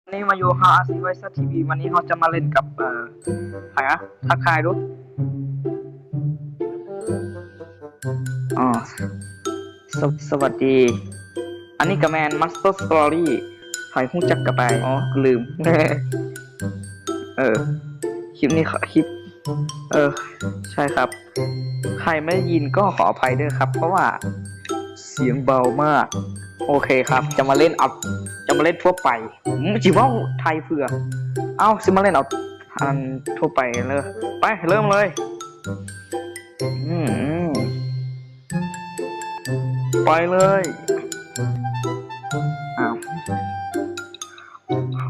ວັນນີ້ມາຢູ່ R C Y Z T V ວັນນີ້ເຮົາຈະມາຫຼິ້ນກັບ ເອີ ໃຜນະ ທັກທາຍດູ. ອໍ ສະ ສະຫວັດດີ. ອັນນີ້ກະແມ່ນ Master Story ໃຜຮູ້ຈັກກະໄປ ອໍ ລືມ. ເອີ ຄລິບນີ້ ຄລິບ ເອີ ໃຊ່ຄັບ. ໃຜໄມ່ໄດ້ຍິນກໍຂໍອະໄພເດີຄັບ ເພາະວ່າສຽງເບົາມາກ. ໂອເຄຄັບ ຈະມາຫຼິ້ນ ເອົາ ຈະມາຫຼິ້ນທົ່ວໄປ. ອືມ ຊິເວົ້າໄທເພື່ອ ເອົ້າ ຊິມາຫຼິ້ນເອົາ ອັນ ທົ່ວໄປເລີຍ. ໄປ ເລີ່ມເລີຍ. ອືມ ໄປເລີຍ. ອ້າວ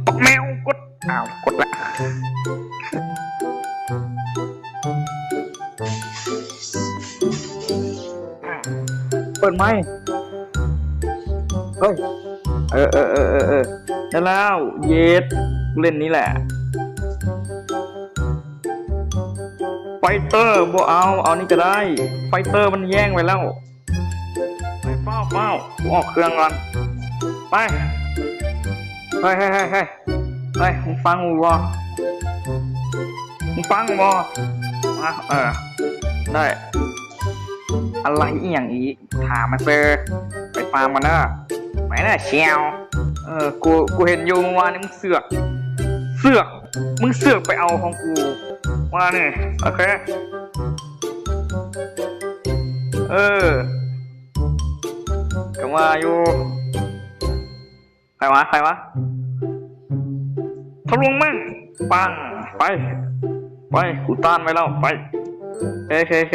ບັກແມວ ກົດ ອ້າວ ກົດລະ. ເປີດໄມ. ເຮີ້ຍ ເອີ ເອີ ໄດ້ແລ້ວ. ເຢັດ ເຫຼັ້ນນີ້ແຫຼະ. ໄຟເຕີ ບໍ່ເອົາ ເອົານີ້ກະໄດ້. ໄຟເຕີມັນແຍ່ງໄວ້ແລ້ວ. ໄປ ຟ້າວ ຟ້າວ ກູອອກເຄື່ອງກ່ອນ. ໄປ ເຮີ້ຍ ເຮີ້ຍ ເຮີ້ຍ ເຮີ້ຍ ເຮີ້ຍ ມຶງຟັງກູບໍ່? ມຶງຟັງກູບໍ່? ມາ ເອີ ໄດ້. ອະໄລອີ່ຫຍັງອີກ? ຖາມມາເຊີ. ໄປຟາມກັນເດີ. ໄປເດີ ແຊວ. ເອີ ກູ ກູເຫັນຢູ່ມື້ວານນີ້ ມຶງເສືອກ ເສືອກ ມຶງເສືອກໄປເອົາຂອງກູວ່ານີ້. ໂອເຄ ເອີ ກະວ່າຢູ່. ໃຜວະ ໃຜວະ? ທະລວງແມ່ງ ປັງ ໄປ ໄປ ກູຕ້ານໄວ້ແລ້ວ ໄປ. ເຄ ເຄ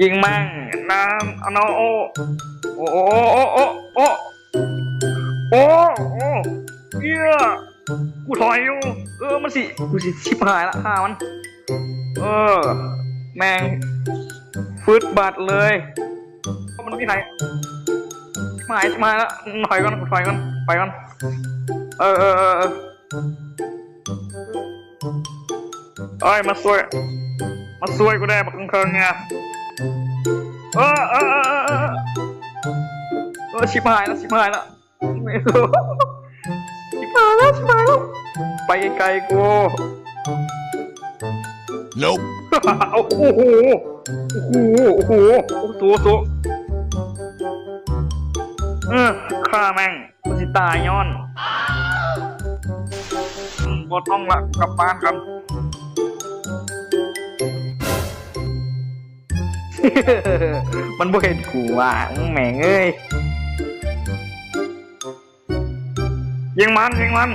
ຍິງແມ່ງ ນານ ອານອ ໂອ ໂອ ໂອ ໂອ ໂອ ໂອ ໂອ ໂອ ໂອ ເອີ ກູຖອຍຢູ່. ເອີ ມັນຊິ ກູຊິຊິບຫາຍລະ ຂ້າມັນ. ເອີ ແມ່ງ ຟືດບາດເລີຍ. ມັນມີໃຜ ຊິບຫາຍ ຊິບຫາຍລະ. ຖອຍກ່ອນ ຖອຍກ່ອນ ຖອຍກ່ອນ. ເອີ ເອີ ເອີ ເອີ ເອີຍ ມາຊ່ວຍ ມາຊ່ວຍກູແດ່ ບັກເຄິ່ງໆ ນີ້. ເອີ ເອີ ເອີ ຊິບຫາຍລະ ຊິບຫາຍລະ. ຊິບຫາຍແລ້ວ ຊິບຫາຍແລ້ວ. ໄປໄກໆ ກູ. ໂອ້ໂຫ ໂອ້ໂຫ ໂອ້ໂຫ ໂອ້ໂຫ ໂຕ ໂຕ. ເອີ ຂ້າແມ່ງ ກູຊິຕາຍຍ້ອນ. ບໍ່ຕ້ອງລະ ກູກັບບ້ານກ່ອນ. ມັນບໍ່ເຫັນກູວ່າ ແມ່ງເອີຍ. ຍິງມັນ ຍິງມັນ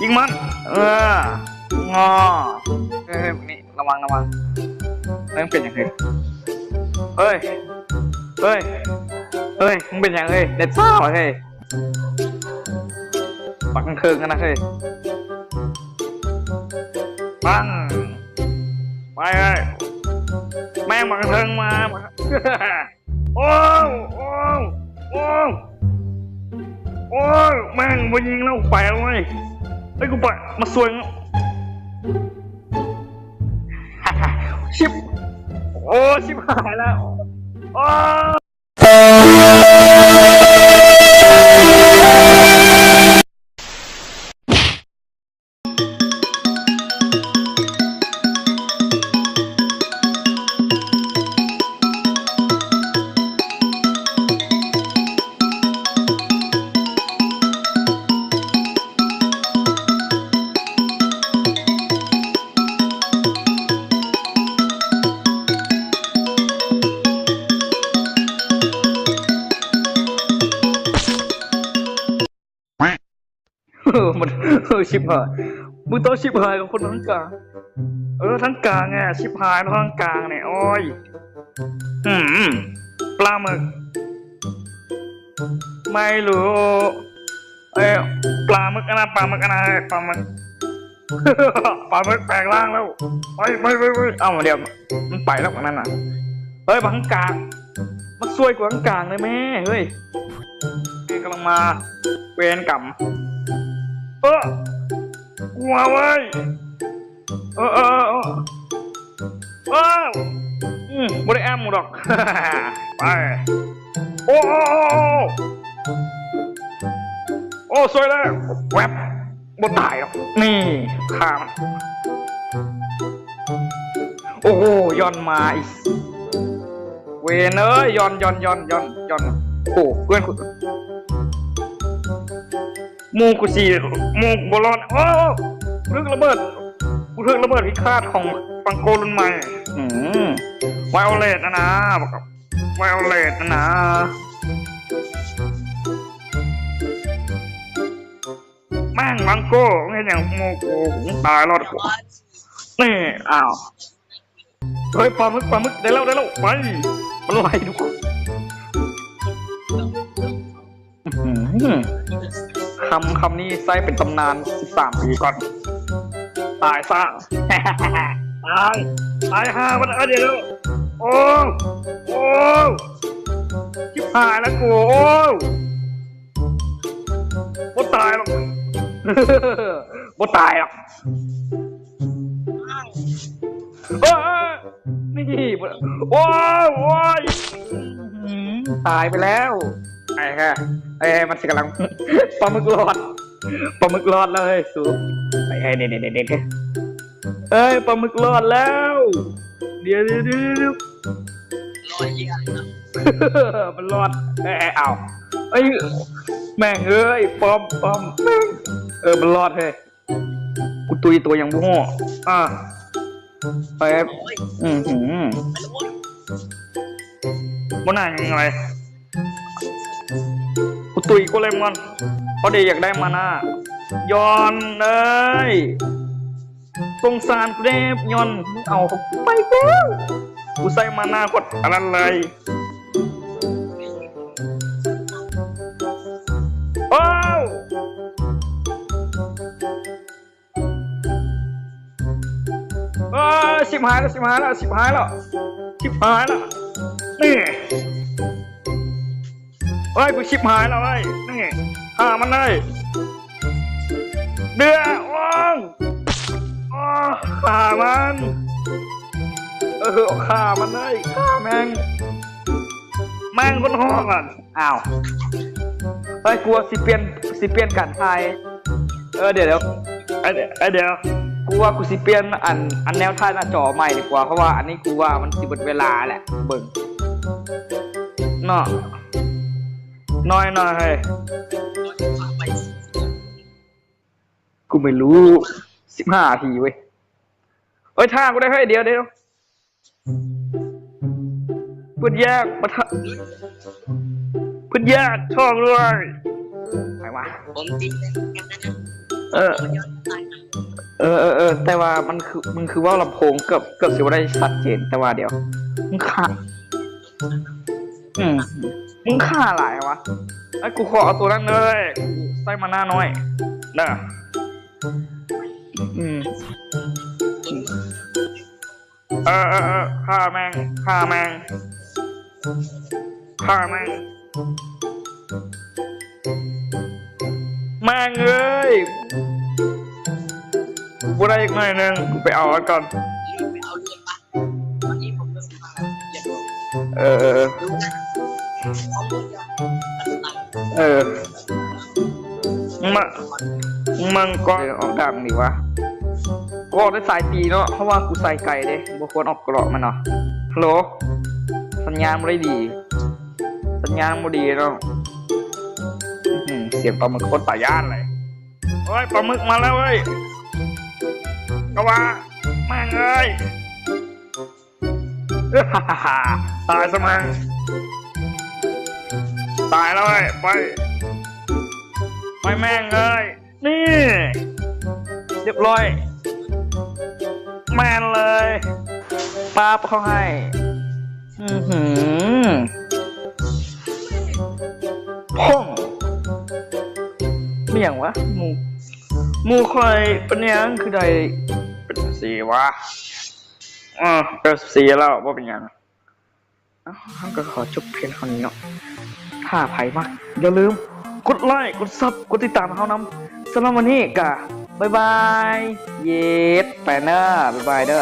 ຍິງມັນ. ເອີ ງໍ. ເອີ ນີ້ ລະວັງ ລະວັງ. ເອີ ມັນເປັນຫຍັງເຮີ້ຍ? ເອີຍ ເອີຍ ເອີຍ ມຶງເປັນຫຍັງເຮີ້ຍ? ເນັດຊ້າຫວາເຮີ້ຍ? ບັກເຄິ່ງໆ ຫັ້ນນະເຮີ້ຍ. ປັງ ໄປເຮີ້ຍ. ແມ່ງ ບັກເຄິ່ງມາ. ໂອ້ ໂອ້ ໂອ້ ໂອ້ ແມ່ງບໍ່ຍິງແລ້ວ ໄປເວີຍ. ເຮີ້ຍ ກູໄປ ມາຊ່ວຍ. ຊິບ ໂອ້ ຊິບຫາຍແລ້ວ. ໂອ້. Ship high. ມຶງຕ້ອງ ship high ກັບຄົນທາງກາງ. ເອີ ທາງກາງແຫຼະ ship high ທາງກາງນີ້. ໂອ້ຍ ອືມ ປາໝຶກ ໄມໂລ ເອີ ປາໝຶກອັນນັ້ນ ປາໝຶກອັນນັ້ນ ປາໝຶກ ປາໝຶກແປງຮ່າງແລ້ວ. ໄປ ໄປ ໄປ ໄປ. ເອົ້າ ດຽວ ມັນໄປແລ້ວອັນນັ້ນນະ. ເຮີ້ຍ ບັກທາງກາງ ມາຊ່ວຍກູທາງກາງໄດ້ແມ້ ເຮີ້ຍ. ກຳລັງມາ ເວນກຳ. ເອີ ກົວເວີຍ. ເອີ ເອີ ເອີ ເອີ ອືມ ບໍ່ໄດ້ແອມໝູດອກ. ໄປ. ໂອ້ ໂອ້ ໂອ້ ໂອ້. ໂອ້ ຊ່ວຍແລ້ວ ແວັບ ບໍ່ຕາຍດອກ ນີ້ຂ້າມັນ. ໂອ້ໂຫ ຢ່ອນມາອີກ ເວນເອີຍ ຢ່ອນ ຢ່ອນ ຢ່ອນ ຢ່ອນ ຢ່ອນ. ໂອ້ ເພື່ອນກູ ໝູ່ກູຊິ ໝູ່ກູບໍ່ລອດ. ໂອ້ ຖືກລະເບີດ ກູຖືກລະເບີດພິຄາດຂອງຟັງໂກລຸ້ນໃໝ່. ອືມ ໄວໂອເລັດນະນາ ບັກໄວໂອເລັດນະນາ. ແມ່ງ ມັງໂກ ມຶງເຮັດຫຍັງໝູ່ກູ ກູຕາຍລອດ. ນີ້ ອ້າວ ເຮີ້ຍ ປາໝຶກ ປາໝຶກ ໄດ້ແລ້ວ ໄດ້ແລ້ວ ໄປ ມັນໄລ່ດູ. ອືຫື ຄຳ ຄຳນີ້ໃຊ້ເປັນຕຳນານສິບສາມປີກ່ອນ. ຕາຍຊະ ຕາຍ ຕາຍຫ່າມັນ. ເອີ ດຽວ ໂອ້ ໂອ້ ຊິບຫາຍແລ້ວກູ ໂອ້ ບໍ່ຕາຍດອກ ບໍ່ຕາຍດອກ. ເອີ ນີ້ ໂອ້ຍ ໂອ້ຍ ອືມ ຕາຍໄປແລ້ວ. ໄອ້ ເອີ ມັນຊິກຳລັງ ປາໝຶກລອດ ປາໝຶກລອດແລ້ວເຮີ້ຍ ສູ ໄອ້ ເອີ ເດ ເດ ເດ ເດ ເອີຍ ປາໝຶກລອດແລ້ວ. ດຽວ ດຽວ ດຽວ ດຽວ ລອດອີ່ຫຍັງນະ ມັນລອດ. ເອີຍ ເອົາ ເອີຍ ແມ່ງເອີຍ ປ້ອມ ປ້ອມ ແມ່ງ ເອີ ມັນລອດເຮີ້ຍ. ກູຕຸ້ຍຕົວຫຍັງບໍ່ຮູ້ ອາ ໄປ ໂອ້ຍ ອືຫື ບໍ່ໜ້າຫຍັງເລີຍ. ກູຕຸ້ຍໂກເລັມກ່ອນ ພໍດີຢາກໄດ້ມານາ. ຍ້ອນເອີຍ ສົງສານກູແດ່ ຍ້ອນມຶງເອົາເຂົ້າໄປກູ ກູໃຊ້ມານາໂຄດອັນນັ້ນເລີຍ. ໂອ້ ເອີຍ ຊິບຫາຍແລ້ວ ຊິບຫາຍແລ້ວ ຊິບຫາຍແລ້ວ ຊິບຫາຍແລ້ວ ນີ້. ເອີຍ ກູຊິບຫາຍແລ້ວເອີຍ ນີ້ ຂ້າມັນເລີຍ ເດືອ ໂອ້ ໂອ້ ຂ້າມັນ ເອີ ຂ້າມັນເລີຍ ຂ້າແມ່ງ ແມ່ງຄົນຮອກຫັ້ນ. ອ້າວ ເອີຍ ກູວ່າຊິປ່ຽນ ຊິປ່ຽນການຖ່າຍ ເອີ ດຽວ ດຽວ ເອີຍ ດຽວ ດຽວ ກູວ່າກູຊິປ່ຽນອັນ ອັນແນວຖ່າຍໜ້າຈໍໃໝ່ດີກວ່າ ເພາະວ່າອັນນີ້ກູວ່າມັນຊິເບິດເວລາແຫຼະ ເບິ່ງເນາະ ໜ້ອຍໆ ເຮີ້ຍ ກູໄມ່ຮູ້ ສິບຫ້ານາທີເວີຍ. ເອີຍ ຖ້າກູໄດ້ ເຮີ້ຍ ດຽວ ດຽວ ເພິ່ນແຍກປະທະ ເພິ່ນແຍກຊ່ອງດ້ວຍ ໃຜວະ ເອີ ເອີ ເອີ ເອີ ແຕ່ວ່າມັນຄື ມຶງຄືເວົ້າລຳໂພງ ເກືອບ ເກືອບຊິບໍ່ໄດ້ຊັດເຈນ ແຕ່ວ່າດຽວ ມຶງຂ້າ ອືມ ມຶງຂ້າຫຼາຍຫວະ. ເອີຍ ກູຂໍເອົາໂຕນັ້ນເລີຍ ກູໃຊ້ມານາໜ້ອຍເດີ ອືມ. ເອີ ເອີ ເອີ ຂ້າແມ່ງ ຂ້າແມ່ງ ຂ້າແມ່ງ ແມ່ງເອີຍ ກູບໍ່ໄດ້ອີກໜ້ອຍໜຶ່ງ ກູໄປເອົາອັນກ່ອນ ເອີ ເອີ ເອີ ເອີ. ມາ ມັງກອນ ອອກດາບນີ້ຫວາ ອອກໄດ້ສາຍຕີເນາະ ເພາະວ່າກູໃສ່ໄກເດ້ ບໍ່ຄວນອອກເກາະມັນເນາະ. ຮັລໂຫຼ ສັນຍານບໍ່ໄດ້ດີ ສັນຍານບໍ່ດີເນາະ. ອືຫື ສຽງປາໝຶກໂຄດຕາຢ້ານເລີຍ. ໂອ້ຍ ປາໝຶກມາແລ້ວເວີຍ ກະວ່າ ແມ່ງເອີຍ. ຕາຍຊະມັງ ຕາຍແລ້ວເວີຍ ໄປ ໄປແມ່ງເອີຍ ນີ້ ຮຽບຮ້ອຍ ແມ່ນເລີຍ ປາບເຂົາໃຫ້ ອືຫື ພອງ ແມ່ນຫຍັງຫວາ ໝູ່ ໝູ່ຂ້ອຍເປັນຫຍັງຄືໄດ້ເປັນຈັ່ງຊີ້ຫວາ. ເອີ ເກົ້າສິບສີ່ແລ້ວ ບໍ່ເປັນຫຍັງ. ເອົ້າ ເຮົາກໍຂໍຈົບພຽງເທົ່ານີ້ເນາະ. ຖ້າໃຜມັກ ຢ່າລືມກົດໄລ ກົດຊັບ ກົດຕິດຕາມເຮົານຳ. ສຳລັບມື້ນີ້ກໍບາຍບາຍ ເຢັດ ໄປເດີ ບາຍບາຍເດີ.